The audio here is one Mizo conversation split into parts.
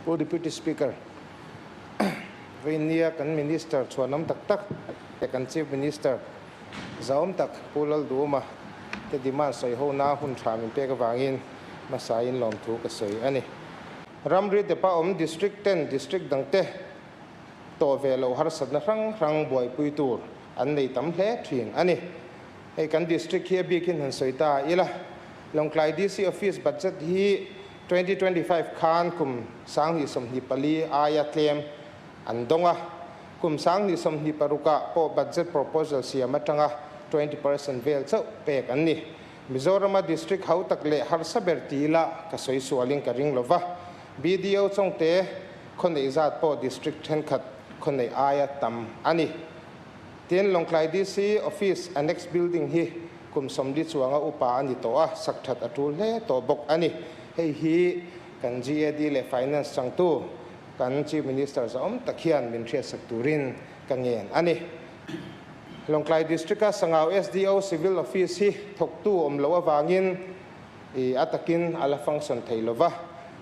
Pu Deputy Speaker, Vawinia kan Minister chhuanawm tak tak leh kan Chief Minister zahawm tak Pu Lalduhuma te demand sawi hona hun tha min pek avangin hmasain lawmthu ka sawi a ni. Ramri depa awm District ten District dangte tawh ve loh harsatna hrang hrang buaipui tur an nei tam hle thin a ni. Hei kan District hi a bikin han sawi ta ila, Lawngtlai DC Office budget hi 2025 khan kum 2024 aia tlem an dawng a, kum 2026 ah pawh budget proposal siam atanga 20% vel chauh pek an ni. Mizorama District hau tak leh harsa ber ti ila ka sawi sualin ka ring lova, BDO Chawngte khaw neih zat pawh District thenkhat khaw neih aia tam a ni. Tin, Lawngtlai DC Office Annex Building hi kum 40 chuanga upa a ni tawh a, sak that a tul hle tawh bawk a ni. Hei hi kan GAD leh Finance changtu kan Chief Minister zahawm tak hian min hriatsak turin ka ngen a ni. Lawngtlai District-a Sangau SDO Civil Office hi thawktu awm loh avangin a takin a la function thei lova,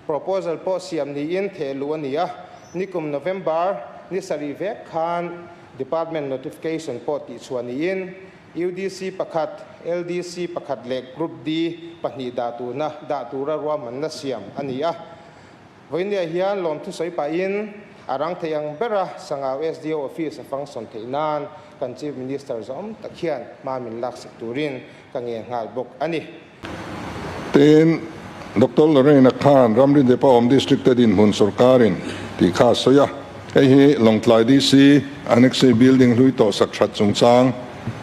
proposal pawh siam niin theh luh a ni a, nikum November ni sarih vek khan Department notification pawh tihchhuah niin UDC pakhat, LDC pakhat leh Group D pahnih dah turna dah tura ruahmanna siam a ni a. Vawinia hian lawmthu sawi pahin a rang thei ang bera Sangau SDO Office a function theih nan kan Chief Minister zawm tak hian hma min laksak turin ka ngen nghal bawk a ni. Tin, Doctor Lorraine-a khan ramri depa awm District te dinhmun sawrkarin tih kha a sawi a. Hei hi Lawngtlai DC Annexe Building hlui tawh sak that chungchang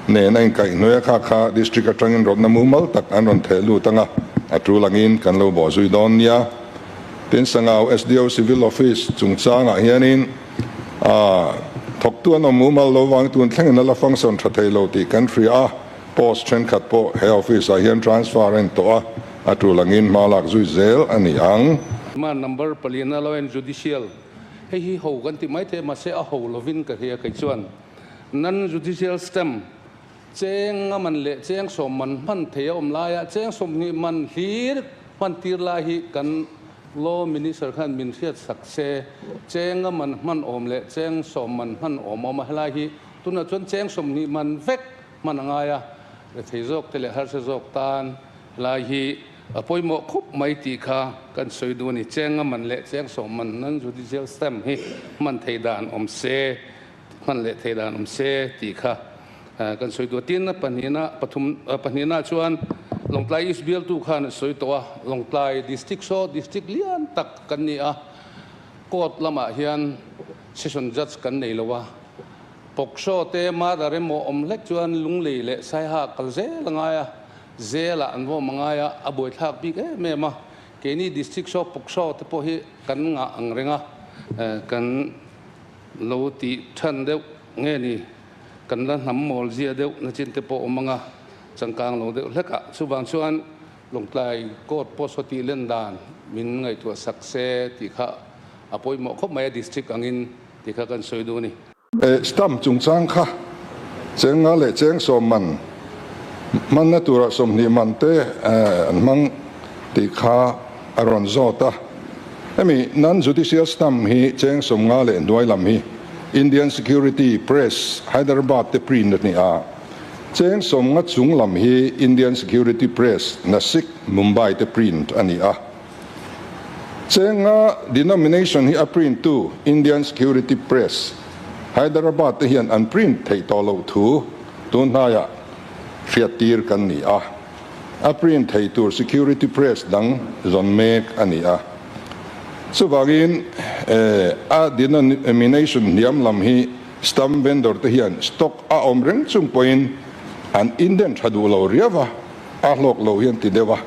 nen a inkaihhnuai a, kha kha District atangin rawtna mumal tak an rawn theh lut anga a tul angin kan lo bawh zui dawn nia. Tin, Sangau SDO Civil Office chungchangah hianin thawktu an awm mumal lo vang tun thlengin a la function tha thei lo tih kan hria a. Post thenkhat pawh he office ah hian transfer a ni tawh a, a tul angin hma lak zui zel a ni ang. Ma number palina lo en judicial hei hi ho kan ti mai thei a mahse a ho lovin ka hria kei chuan non judicial stamp cheng a man leh cheng sawm man hman thei a awm laia cheng 20 man hlir hman tir lai hi kan law minister khan min hriat sak se cheng a man hman awm leh cheng sawm man hman awm awm a helai hi tunah chuan cheng 20 man vek hman a ngai a, rethei zawk te leh harsa zawk tan lai hi a pawimawh khup mai tih kha kan sawi duh a ni. Cheng a man leh cheng sawm man nan judicial stamp hi hman thei dan awm se, hman leh thei dan awm se tih kha kan sawi duh a. Tin, pahnihna, pathum, pahnihna chuan Lawngtlai East bialtu khan a sawi tawh a, Lawngtlai District saw District lian tak kan ni a, Court lamah hian Session Judge kan nei lo a, Pawkshaw te mother emaw awm hlek chuan Lunglei leh Saiha kal zel a ngai a, zelah an vawm a ngai a, a buaithlak bik em em a. Keini District Shaw Pawkshaw te pawh hi kan ngah ang reng a, kan lo tih than deuh nge ni, kan la hnam mawl zia deuh na chin te pawh awm ang a, changkang lo deuh hlek a. Chuvang chuan Lawngtlai Court pawh saw tih len dan min ngaihtuah sak se tih kha a pawimawh khawp mai a, District angin tih kha kan sawi duh a ni. Stamp chungchang kha cheng nga leh cheng sawm man hmanna turah 20 man te an hmang tih kha a rawn zawt a. Hemi non-judicial stamp hi cheng 50 leh hnuai lam hi Indian Security Press, Hyderabad te print a ni a. Cheng 50 chung lam hi Indian Security Press, Nasik, Mumbai te print a ni a. Chenga denomination hi a print tu Indian Security Press, Hyderabad te hian an print theih tawh loh thu tun hnaiah hriattir kan ni a. A print thei tur Security Press dang zawn mek a ni a. Chuvangin a denomination hniam lam hi stamp vendor te hian stock a awm reng chung pawhin an indent tha duh lo riau a, a hlawk lo hian ti deuh a.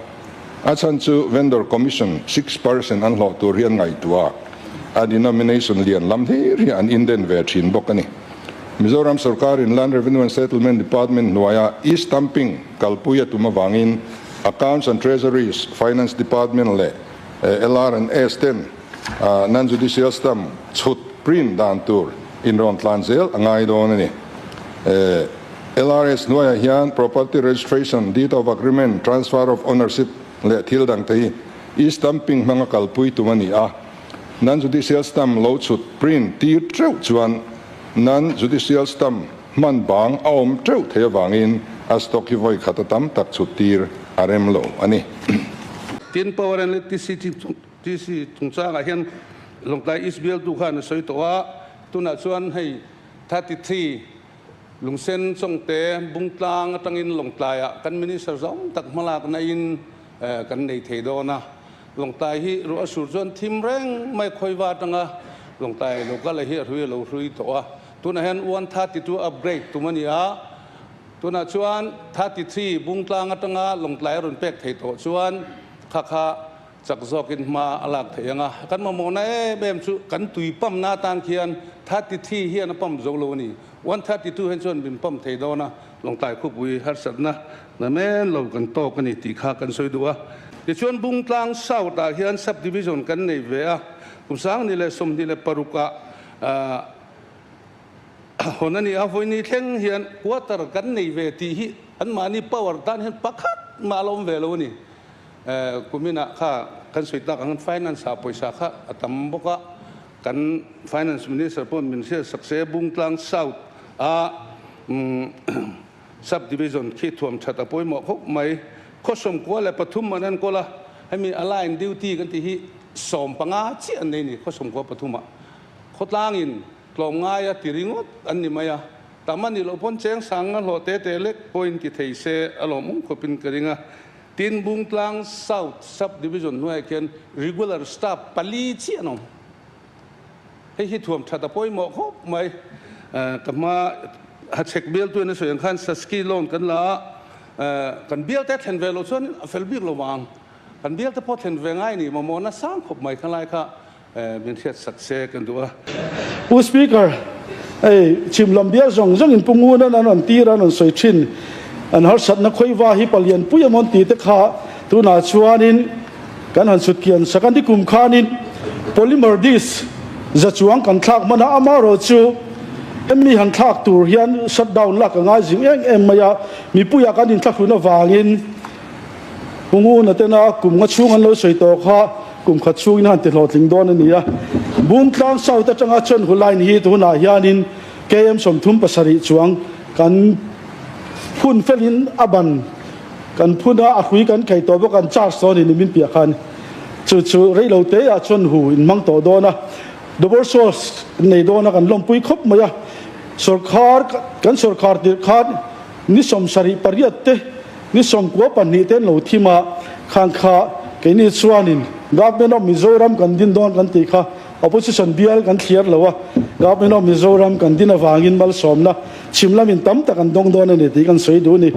A chhan chu vendor commission 6% an hlawh tur hi an ngaihtuah a, a denomination lian lam hlir hi an indent ve thin bawk a ni. Mizoram sawrkarin Land Revenue and Settlement Department hnuaia e-stamping kalpui a tum avangin Accounts and Treasuries, Finance Department leh LR and S ten non-judicial stamp chhut, print, dan tur inrawn tlan zel a ngai dawn a ni. LRS hnuaiah hian Property Registration, Deed of Agreement, Transfer of Ownership leh thil dangte hi e-stamping hmanga kalpui tum a ni a. Non-judicial stamp lo chhut, print, tir teuh chuan non-judicial stamp hman bang a awm teuh thei avangin a stock hi vawi khat a tam tak chhut tir a rem lo a ni. Tin, Power and Electricity chungchangah hian Lawngtlai East bialtu khan a sawi tawh a, tunah chuan hei 33 Lungsen Chawngte Bungtlang atangin Lawngtlaiah kan Minister zawng tak hmalakna in kan nei thei dawn a. Lawngtlai hi ruah sur chuan thim reng mai khawiva atanga Lawngtlai local hi a hrui a lo hrui tawh a. Tunah hian 132 upgrade tum a ni a. Tunah chuan 33 Bungtlang atanga Lawngtlai a rawn pek thei tawh chuan kha kha Chak zawkin hma a lak theih ang a, kan mamawhna em em chu kan tui pump-na atan khian 33 hian a pump zo lo a ni. 132 hian chuan min pump thei dawn a, Lawngtlai khawpui harsatna na men lo kan tawk a ni tih kha kan sawi duh a. Tichuan Bungtlang South-ah hian Sub-Division kan nei ve a, kum 2026 ah hawn a ni a, vawiini thleng hian quarter kan nei ve tih hi anmahni power tan hian pakhat mah a la awm ve lo a ni. Kuminah kha kan sawi tak ang finance ah pawisa kha a tam bawk a, kan finance minister pawh min hriat sak se Bungtlang South a sub division khi thuam that a pawimawh khawp mai. Khaw 93 an enkawl a, hemi a line duty kan tih hi 15 chiah an nei a ni khaw 93 ah. Khawtlangin tlawmngaia ti ringawt an ni mai a. Tam a nih loh pawn cheng sang a hlawh te te lek pawhin ti thei se a lawmawm khawpin ka ring a. Tin, Bungtlang South Sub-Division hnuaiah khian regular staff pali chiah an awm. Hei hi thuam that a pawimawh khawp mai. Ka hma hachhek bialtu in a sawi ang khan Saski loan kan la a, kan bialte thlen ve loh chuan a fel bik lo vang. Kan bialte pawh thlen ve ngai ni mamawhna sang khawp mai kha lai kha min hriat sak se kan duh a. Pu Speaker, hei chhim lam bial zawng zawng in Pu Ngunan an rawn tir a, an rawn sawi thin. An harsatna khawiva hi palian pui emaw an tih te kha tunah chuanin kan han chhut kian sak a. Nikum khanin polymer disc za chuang kan thlak hman a, amaherawh chu hemi han thlak tur hian shutdown lak a ngai zing em em mai a, mipuiah kan inthlahrun avangin Pu Nguna tena kum nga chhung an lo sawi tawh kha kum khat chhungin a han ti hlawhtling dawn a ni a. Bungtlang South atanga Chawlhnu line hi tunah hianin KM 37 chuang kan phun felin a ban kan phun a, a hrui kan khai tawh bawk a, an charge dawn a ni min piah khan. Chu chu reilo teah Chawlhnu in hmang tawh dawn a, double source nei dawn a kan lawmpui khawp mai a. Sawrkhar kan sawrkhar tirh khan ni 78 te Ni 92 te an lo thim a, khang kha keini chuanin Government of Mizoram kan din dawn kan tih kha Opposition bial kan thliar lo a, Government of Mizoram kan din avangin malsawmna chhim lamin tam tak an dawng dawn a ni tih kan sawi duh a ni.